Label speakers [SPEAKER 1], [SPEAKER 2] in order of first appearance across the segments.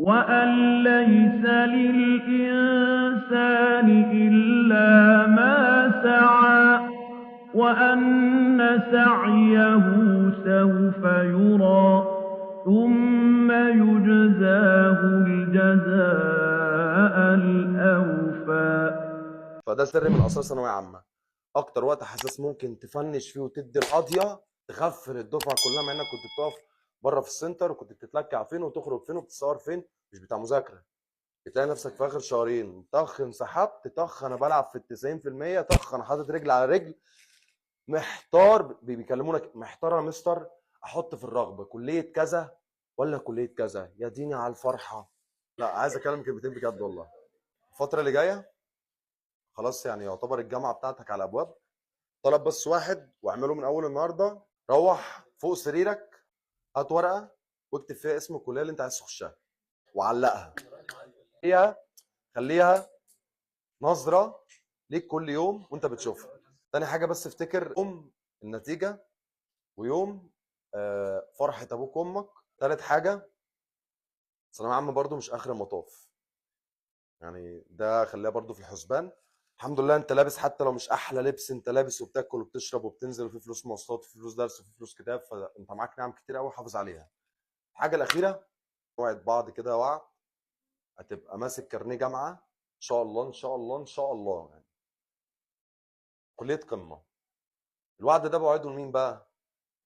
[SPEAKER 1] وأن ليس للإنسان إلا ما سعى وأن سعيه سوف يرى ثم يجزاه الجزاء الأوفى.
[SPEAKER 2] فده سر من اسرار ثانوية عامة. اكتر وقت حساس ممكن تفنش فيه وتدي القضية، تغفل الدفعة كلها، مع انك كنت بتقف بره في السنتر وكنت بتتلكع فين وتخرج فين وبتتصور فين، مش بتاع مذاكرة. بتلاقي نفسك في اخر شهرين طخ انسحبت، طخ انا بلعب في 90%، طخ انا حاطط رجل على رجل، محتار. بيكلمونك محتار يا مستر، احط في الرغبة كليه كذا ولا كليه كذا، يا ديني على الفرحة. لا عايز اتكلم كلمتين بجد والله. الفترة اللي جاية خلاص يعني يعتبر الجامعة بتاعتك على الابواب. طلب بس واحد واعمله من اول النهارده، روح فوق سريرك هات ورقة واكتب فيها اسم الكلية اللي انت عايز تخشها وعلقها، خليها نظره ليك كل يوم وانت بتشوفها. تاني حاجة بس افتكر يوم النتيجة ويوم فرحه ابوك وامك. تالت حاجة ثانوية عامة برضو مش اخر المطاف، يعني ده خليها برضو في الحسبان. الحمد لله انت لابس، حتى لو مش احلى لبس انت لابس وبتاكل وبتشرب وبتنزل، وفي فلوس مواصلات وفي فلوس درس وفي فلوس كتاب، فانت معاك نعم كتير قوي، حافظ عليها. الحاجة الاخيرة، وعد بعض كده وعد، هتبقى ماسك كارنيه جامعه ان شاء الله ان شاء الله ان شاء الله، يعني كليه قمة. الوعد ده بوعده لمين بقى؟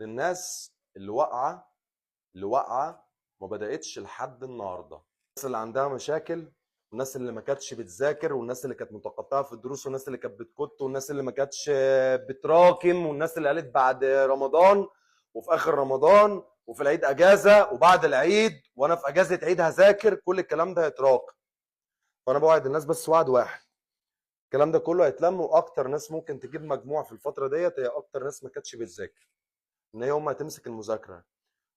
[SPEAKER 2] للناس اللي واقعه، اللي واقعه ما بداتش لحد النهارده، الناس اللي عندها مشاكل، والناس اللي ما كانتش بتذاكر، والناس اللي كانت متقطعه في الدروس، والناس اللي كانت بتكت، والناس اللي ما كانتش بتراكم، والناس اللي قالت بعد رمضان وفي اخر رمضان وفي العيد اجازه وبعد العيد وانا في اجازه عيد هذاكر، كل الكلام ده هيتراكم. فانا بوعد الناس بس وعد واحد، الكلام ده كله هيتلم، واكتر ناس ممكن تجيب مجموع في الفترة ديت هي اكتر ناس ما كانتش بتذاكر، ان هي يوم ما هتمسك المذاكرة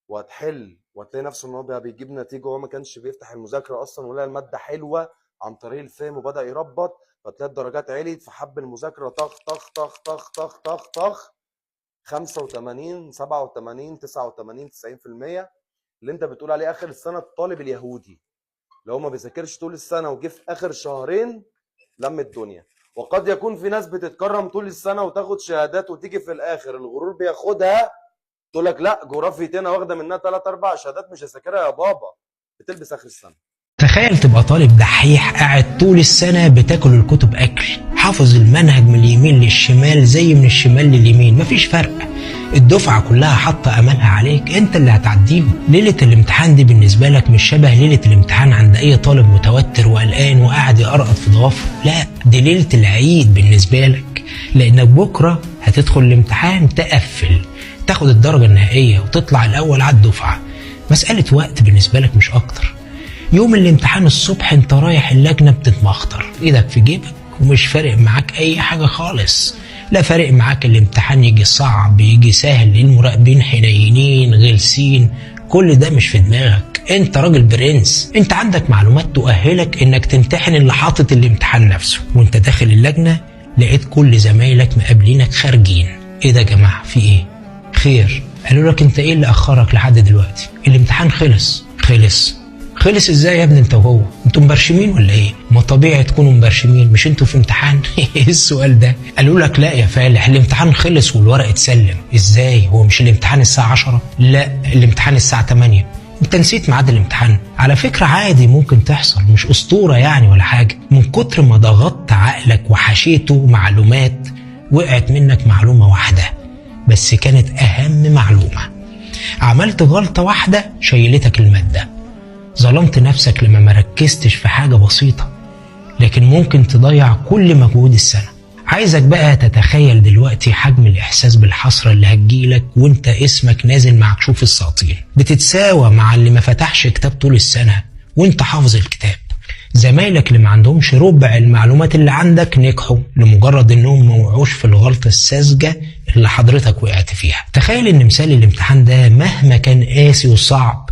[SPEAKER 2] وهتحل وهتلاقي نفسه ان هو بقى بيجيب نتيجة وهو ما كانش بيفتح المذاكرة اصلا، ولا المادة حلوة عن طريق الفهم وبدا يربط، فتلاقي الدرجات عليت فحب المذاكرة، طخ طخ طخ طخ طخ طخ طخ 85 87 89 90% اللي انت بتقول عليه اخر السنة. الطالب اليهودي اللي هو ما بيذاكرش طول السنة وجه في اخر شهرين لم الدنيا. وقد يكون في ناس بتتكرم طول السنة وتاخد شهادات وتيجي في الاخر الغرور بياخدها، تقول لك لا جغرافيتنا واخده منها 3 4 شهادات مش هذاكرها يا بابا، بتلبس اخر السنة.
[SPEAKER 3] تخيل تبقى طالب دحيح قاعد طول السنة بتاكل الكتب أكل، حافظ المنهج من اليمين للشمال زي من الشمال لليمين، مفيش فرق. الدفعة كلها حاطة أملها عليك، أنت اللي هتعديهم. ليلة الامتحان دي بالنسبة لك مش شبه ليلة الامتحان عند أي طالب متوتر وقلقان وقاعد يقرقط في ضوافره، لا دي ليلة العيد بالنسبة لك، لأنك بكرة هتدخل الامتحان تقفل، تاخد الدرجة النهائية وتطلع الأول على الدفعة. مسألة وقت بالنسبة لك مش أكتر. يوم الامتحان الصبح انت رايح اللجنة بتتمخطر، ايدك في جيبك ومش فارق معاك اي حاجة خالص، لا فارق معاك الامتحان يجي صعب يجي سهل، المراقبين حنينين غلسين، كل ده مش في دماغك. انت راجل برنس، انت عندك معلومات تؤهلك انك تمتحن اللي حاطط الامتحان نفسه. وانت داخل اللجنة لقيت كل زمايلك مقابلينك خارجين، ايه ده يا جماعة في ايه؟ خير؟ قالوا لك انت ايه اللي اخرك لحد دلوقتي؟ الامتحان خلص. خلص؟ خلص ازاي يا ابني انت وهو؟ انتوا مبرشمين ولا ايه؟ ما طبيعي تكونوا مبرشمين، مش انتوا في امتحان؟ ايه السؤال ده؟ قالوا لك لا يا فالح الامتحان خلص والورق اتسلم. ازاي؟ هو مش الامتحان الساعة 10؟ لا الامتحان الساعة 8. انت نسيت ميعاد الامتحان؟ على فكرة عادي ممكن تحصل، مش اسطورة يعني ولا حاجة. من كتر ما ضغطت عقلك وحشيته معلومات وقعت منك معلومة واحدة بس كانت اهم معلومة. عملت غلطة واحدة شيلتك المادة. ظلمت نفسك لما مركزتش في حاجة بسيطة، لكن ممكن تضيع كل مجهود السنة. عايزك بقى تتخيل دلوقتي حجم الإحساس بالحسرة اللي هتجيلك وانت اسمك نازل مع كشوف الساطين، بتتساوى مع اللي ما فتحش كتاب طول السنة وانت حافظ الكتاب. زمايلك اللي ما عندهمش ربع المعلومات اللي عندك نجحوا لمجرد انهم ما وقعوش في الغلطة الساذجة اللي حضرتك وقعت فيها. تخيل ان مثال الامتحان ده مهما كان قاسي وصعب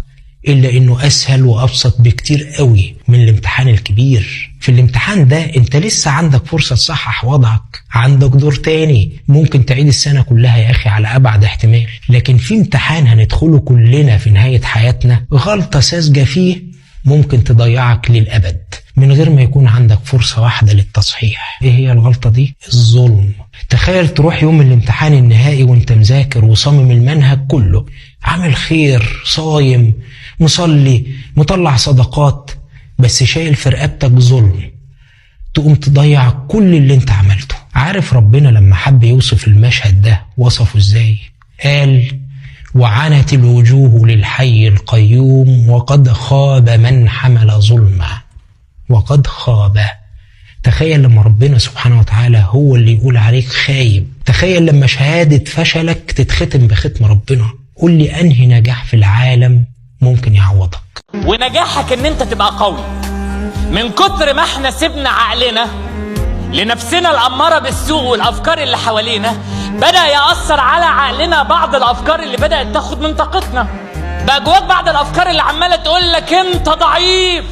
[SPEAKER 3] إلا إنه أسهل وأبسط بكتير قوي من الامتحان الكبير. في الامتحان ده أنت لسه عندك فرصة تصحح وضعك، عندك دور تاني، ممكن تعيد السنة كلها يا أخي على أبعد احتمال. لكن في امتحان هندخله كلنا في نهاية حياتنا، غلطة ساذجة فيه ممكن تضيعك للأبد من غير ما يكون عندك فرصة واحدة للتصحيح. ايه هي الغلطة دي؟ الظلم. تخيل تروح يوم الامتحان النهائي وانت مذاكر وصمم المنهج كله، عامل خير، صايم، مصلي، مطلع صدقات، بس شايل في رقبتك ظلم، تقوم تضيع كل اللي انت عملته. عارف ربنا لما حب يوصف المشهد ده وصفه ازاي؟ قال: وعنت الوجوه للحي القيوم وقد خاب من حمل ظلما. وقد خاب. تخيل لما ربنا سبحانه وتعالى هو اللي يقول عليك خايب. تخيل لما شهادة فشلك تتختم بختم ربنا. قول لي أنهي نجاح في العالم ممكن يعوضك؟
[SPEAKER 4] ونجاحك ان انت تبقى قوي. من كتر ما احنا سيبنا عقلنا لنفسنا الأمارة بالسوء والأفكار اللي حوالينا، بدأ يأثر على عقلنا بعض الأفكار اللي بدأت تاخد من طاقتنا. بقى جواك بعض الأفكار اللي عمالة تقول لك انت ضعيف،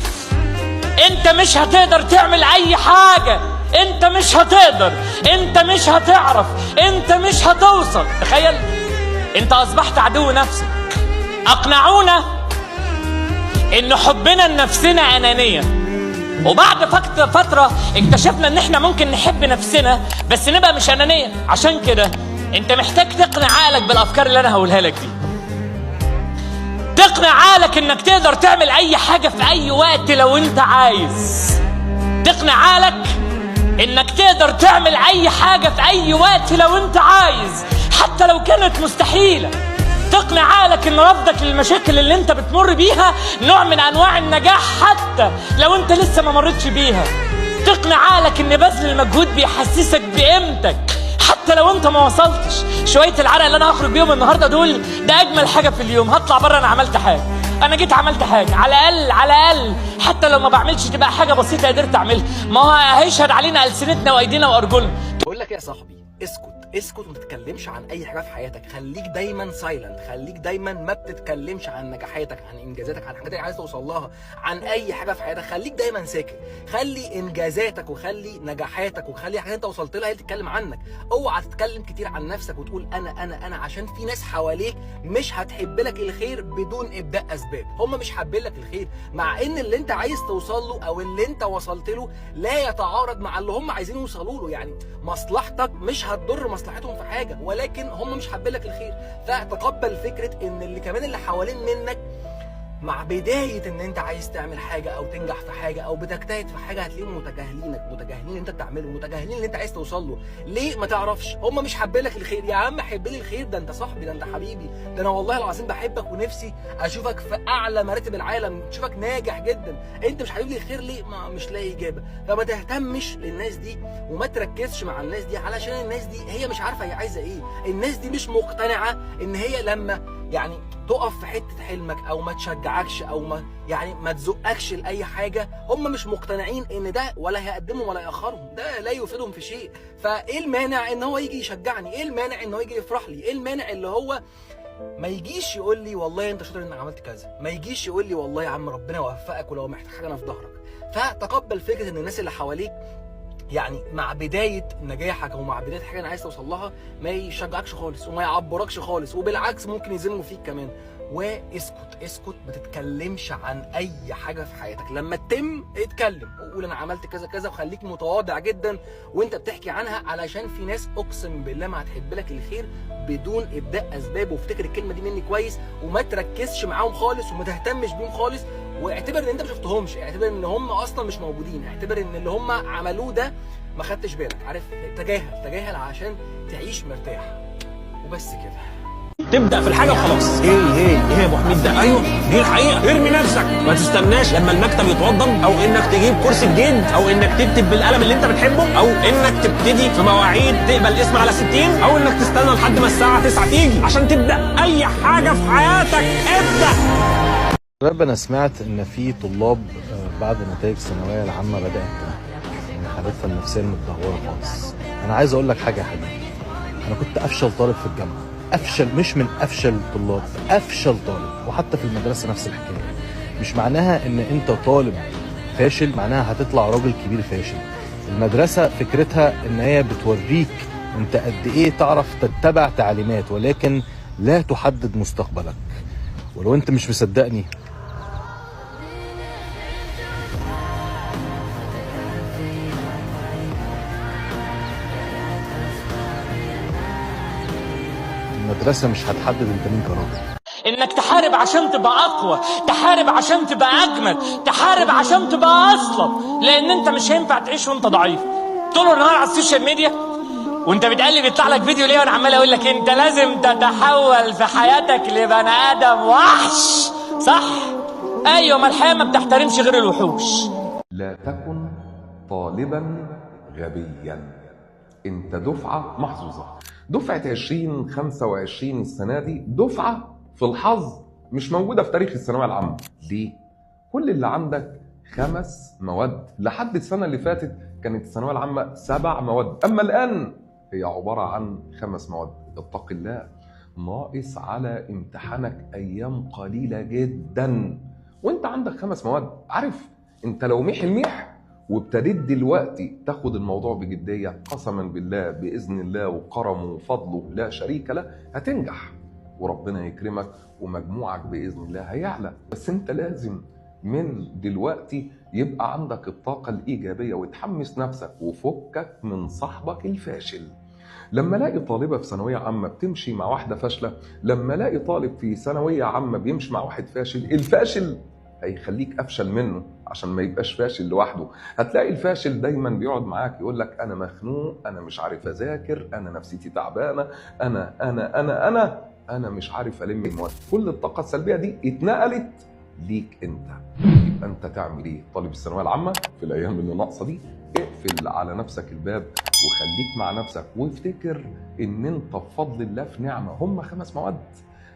[SPEAKER 4] انت مش هتقدر تعمل اي حاجة، انت مش هتقدر، انت مش هتعرف، انت مش هتوصل. تخيل انت اصبحت عدو نفسك. اقنعونا ان حبنا لنفسنا انانية، وبعد فترة اكتشفنا ان احنا ممكن نحب نفسنا بس نبقى مش انانية. عشان كده انت محتاج تقنع عقلك بالافكار اللي انا هقولها لك دي. تقنع عقلك انك تقدر تعمل اي حاجة في اي وقت لو انت عايز. تقنع عقلك انك تقدر تعمل اي حاجة في اي وقت لو انت عايز، حتى لو كانت مستحيلة. تقنع عقلك ان رفضك للمشاكل اللي انت بتمر بيها نوع من انواع النجاح حتى لو انت لسه ما مريتش بيها. تقنع عقلك ان بذل المجهود بيحسسك بقيمتك حتى لو انت ما وصلتش. شوية العرق اللي انا هخرج بيهم النهارده دول ده اجمل حاجة في اليوم. هطلع بره انا عملت حاجة، انا جيت عملت حاجة، على الاقل على الاقل حتى لو ما بعملش تبقى حاجة بسيطة قدرت اعملها. ما هو هيشهد علينا السنتنا وايدينا وارجلنا.
[SPEAKER 5] بقول لك يا صاحبي، اسكت اسكت وما تتكلمش عن اي حاجة في حياتك. خليك دايما silent، خليك دايما ما بتتكلمش عن نجاحاتك، عن انجازاتك، عن الحاجات اللي عايز توصل لها، عن اي حاجة في حياتك. خليك دايما ساكت، خلي انجازاتك وخلي نجاحاتك وخلي حاجات انت وصلت لها هي اللي تتكلم عنك. اوعى تتكلم كتير عن نفسك وتقول انا انا انا، عشان في ناس حواليك مش هتحب لك الخير بدون ابداء اسباب. هم مش حابين لك الخير، مع ان اللي انت عايز توصل له او اللي انت وصلت له لا يتعارض مع اللي هم عايزين يوصلوا له. يعني مصلحتك مش هتضر مصلحتهم في حاجة، ولكن هم مش حابين لك الخير. فتقبل فكرة ان اللي كمان اللي حوالين منك مع بداية ان انت عايز تعمل حاجة او تنجح في حاجة او بتجتهد في حاجة هتلاقيهم متجاهلينك، متجاهلين اللي انت بتعمله، متجاهلين اللي انت عايز توصل له. ليه؟ ما تعرفش، هم مش حابين لك الخير. يا عم حب لي الخير، ده انت صاحبي، ده انت حبيبي، ده انا والله العظيم بحبك ونفسي اشوفك في اعلى مراتب العالم، اشوفك ناجح جدا. انت مش حابب لي الخير ليه؟ ما مش لاقي اجابه. فما تهتمش للناس دي وما تركزش مع الناس دي، علشان الناس دي هي مش عارفه هي عايزه ايه. الناس دي مش مقتنعة ان هي لما يعني تقف في حتة حلمك او ما تشجعكش او ما يعني ما تزقكش لاي حاجة، هم مش مقتنعين ان ده ولا هيقدمهم ولا ياخرهم، ده لا يفيدهم في شيء. فايه المانع ان هو يجي يشجعني؟ ايه المانع ان هو يجي يفرح لي؟ ايه المانع اللي هو ما يجيش يقول لي والله انت شاطر انك عملت كذا، ما يجيش يقول لي والله يا عم ربنا يوفقك ولو محتاج حاجة انا في ظهرك. فتقبل فكرة ان الناس اللي حواليك يعني مع بداية نجاحك او مع بداية حاجة انا عايز توصل لها ما يشجعكش خالص وما يعبركش خالص، وبالعكس ممكن يذموا فيك كمان. واسكت اسكت، ما تتكلمش عن اي حاجة في حياتك. لما تتم اتكلم وقول انا عملت كذا كذا، وخليك متواضع جدا وانت بتحكي عنها، علشان في ناس اقسم بالله ما هتحب لك الخير بدون ابداء اسباب. وافتكر الكلمة دي مني كويس، وما تركزش معاهم خالص وما تهتمش بيهم خالص، واعتبر ان انت ما شفتهمش، اعتبر ان هم اصلا مش موجودين، اعتبر ان اللي هم عملوه ده ما خدتش بالك. عارف، تجاهل تجاهل عشان تعيش مرتاح. وبس كده،
[SPEAKER 6] تبدا في الحاجة وخلاص. ايه ايه ايه يا ابو حميد ده؟ ايوه دي الحقيقة. ارمي نفسك، ما تستناش لما المكتب يتوضب، او انك تجيب كرسي جديد، او انك تكتب بالقلم اللي انت بتحبه، او انك تبتدي في مواعيد تقبل اسم على 60، او انك تستنى لحد ما الساعة 9 تيجي عشان تبدا اي حاجة في حياتك. ابدا.
[SPEAKER 2] شباب، انا سمعت ان في طلاب بعد نتائج الثانوية العامة بدات ان حالتها النفسية متدهوره خالص. انا عايز اقول لك حاجة يا حبيبي، انا كنت افشل طالب في الجامعة، افشل، مش من افشل الطلاب، افشل طالب، وحتى في المدرسة نفس الحكاية. مش معناها ان انت طالب فاشل معناها هتطلع راجل كبير فاشل. المدرسة فكرتها ان هي بتوريك انت قد ايه تعرف تتبع تعليمات، ولكن لا تحدد مستقبلك. ولو انت مش مصدقني
[SPEAKER 7] المدرسة مش هتحدد انت مين كراجل.
[SPEAKER 4] انك تحارب عشان تبقى اقوى، تحارب عشان تبقى اجمد، تحارب عشان تبقى اصلب، لان انت مش هينفع تعيش وانت ضعيف. طول النهار على ال social media وانت بتقلب يطلع لك فيديو ليه وانا عمال اقول لك انت لازم تتحول في حياتك لبني ادم وحش، صح؟ ايوه، ما الحياة ما بتحترمش غير الوحوش.
[SPEAKER 8] لا تكن طالبا غبيا، انت دفعه محظوظة. دفعه 2025 السنة دي دفعه في الحظ مش موجودة في تاريخ الثانوية العامة. ليه؟ كل اللي عندك 5 مواد، لحد السنة اللي فاتت كانت الثانوية العامة 7 مواد، اما الان هي عبارة عن 5 مواد. اتق الله، ناقص على امتحانك ايام قليله جدا وانت عندك 5 مواد. عارف انت لو ميح الميح وابتديت دلوقتي تاخد الموضوع بجدية، قسما بالله باذن الله وكرمه وفضله لا شريك له هتنجح وربنا يكرمك ومجموعك باذن الله هيعلى. بس انت لازم من دلوقتي يبقى عندك الطاقة الايجابية وتحمس نفسك وفكك من صاحبك الفاشل. لما الاقي طالبه في ثانوية عامة بتمشي مع واحدة فاشلة، لما الاقي طالب في ثانوية عامة بيمشي مع واحد فاشل، الفاشل هيخليك افشل منه عشان ما يبقاش فاشل لوحده. هتلاقي الفاشل دايما بيقعد معاك يقول لك انا مخنوق، انا مش عارف اذاكر، انا نفسيتي تعبانة، انا انا انا انا انا مش عارف الم المواد. كل الطاقة السلبية دي اتنقلت ليك انت. يبقى انت تعمل ايه؟ طالب الثانوية العامة في الايام اللي ناقصه دي اقفل على نفسك الباب وخليك مع نفسك، وافتكر ان انت بفضل الله في نعمه. هم 5 مواد،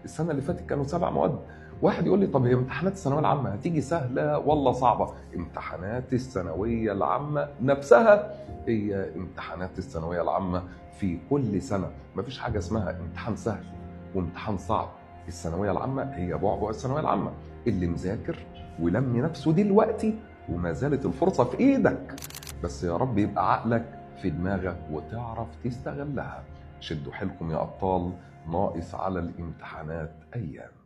[SPEAKER 8] السنة اللي فاتت كانوا 7 مواد. واحد يقول لي طب هي امتحانات الثانوية العامة هتيجي سهلة ولا صعبة؟ امتحانات الثانوية العامة نفسها هي امتحانات الثانوية العامة في كل سنة، مفيش حاجة اسمها امتحان سهل وامتحان صعب. الثانوية العامة هي بعبع الثانوية العامة. اللي مذاكر ولم نفسه دلوقتي وما زالت الفرصة في ايدك، بس يا رب يبقى عقلك في دماغك وتعرف تستغلها. شدوا حيلكم يا ابطال، ناقص على الامتحانات ايام.